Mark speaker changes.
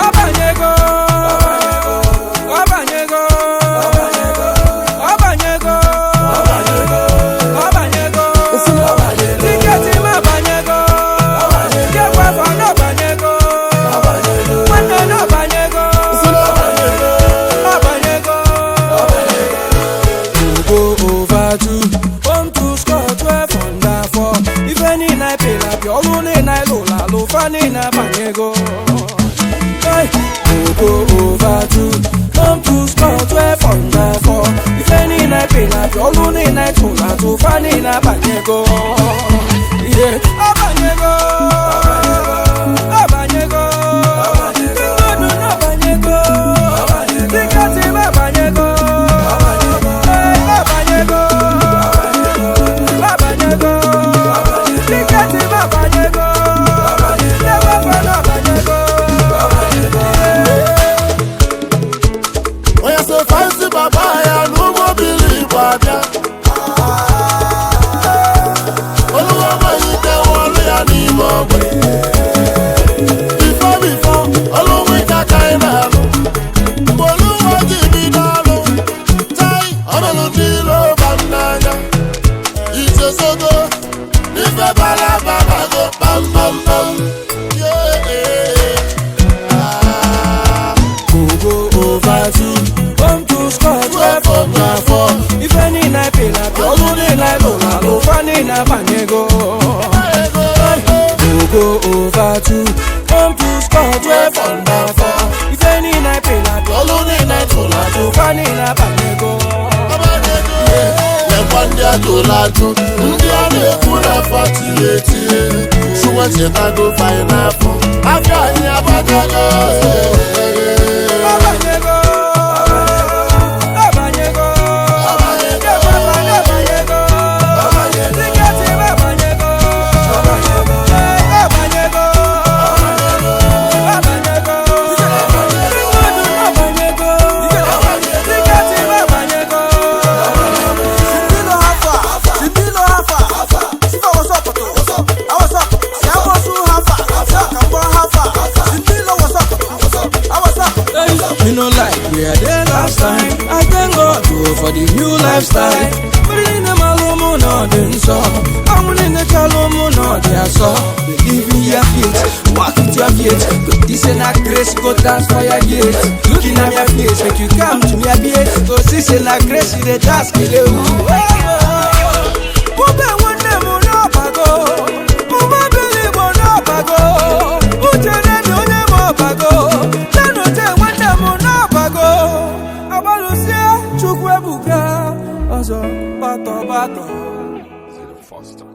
Speaker 1: Ọbanyego, ọbanyego, ọbanyego, ọbanyego, ticket m abanyego, nke kwafọ n'ọbanyego, nwanne n'ọbanyego, ọbanyego. Go over two, one two score 12 under four. Ife niile anyị pịrị apị, ọlụ niile anyị lụrụ alụ, fa niile abanyego. Hey, go over two, come to score 12 under four. Ife niile pịrị apị, ọlụ niile tụrụ atụ, fa niile abanyego. Yeah, abanyego, abanyego, mmadụ n'abanyego, ticket m abanyego. Hey, abanyego, abanyego, ticket m abanyego, ebe n'abanyego.
Speaker 2: Onye sị fansi baba ya n'ụmụ obili Igbo abịa. Oluwa nweghị ike ọlụ ya n'ime ogbe. Before before, ọlụ ike aka anyị na-alụ. Mgbe Oluwa ji bido alụ, tai, ọmelụ ndị iro ba m n'anya. Ichezogo, n'ife bara babago kpam kpam kpam. Yeah, ah.
Speaker 1: Go over two, one two score 12 under four. Ife niile pịrị apị, ọlụ niile anyị lụrụ alụ, fa niile abanyego. Go over two, one two score 12 under four. Ife niile pịrị apị, ọlụ niile tụrụ atụ, fa niile abanyego.
Speaker 2: Lekwa ndị ajụrụ ajụ, ndị a na-ekwu n'afọ tiri etie suwechetago fanyị n'afọ afọ anyị agbatago.
Speaker 1: Abanyego, abanyego, abanyego, ticket m abanyego, abanyego, abanyego, mmadụ n'abanyego, ticket m abanyego.
Speaker 3: Sibilo hafa, Sibilo hafa, Sifa what's up to? I what's up? Siamosu hafa, Siakambo hafa, Sibilo what's up? I what's up?
Speaker 1: Me no like where they last time. I thank God oh, for the new lifestyle. Mmiri niile malụ mụ na ọ dị nsọ. Anwụ niile chalụ mụ na ọ dị asọ. Believe in your faith, walk with your faith. This ain't a grace, go dance for your gate. Looking at my face, make you come to me a bit. Go see say na grace, you dey dance, kill you. Ube nwanne m n'ọbago, ụmụ obere Igbo n'ọbago, uche na-emi onye m ọbago, tenute nwanne m n'ọbago, agbalụsie Chukwu ebuka, ọzọ batọ batọ.
Speaker 4: Foster.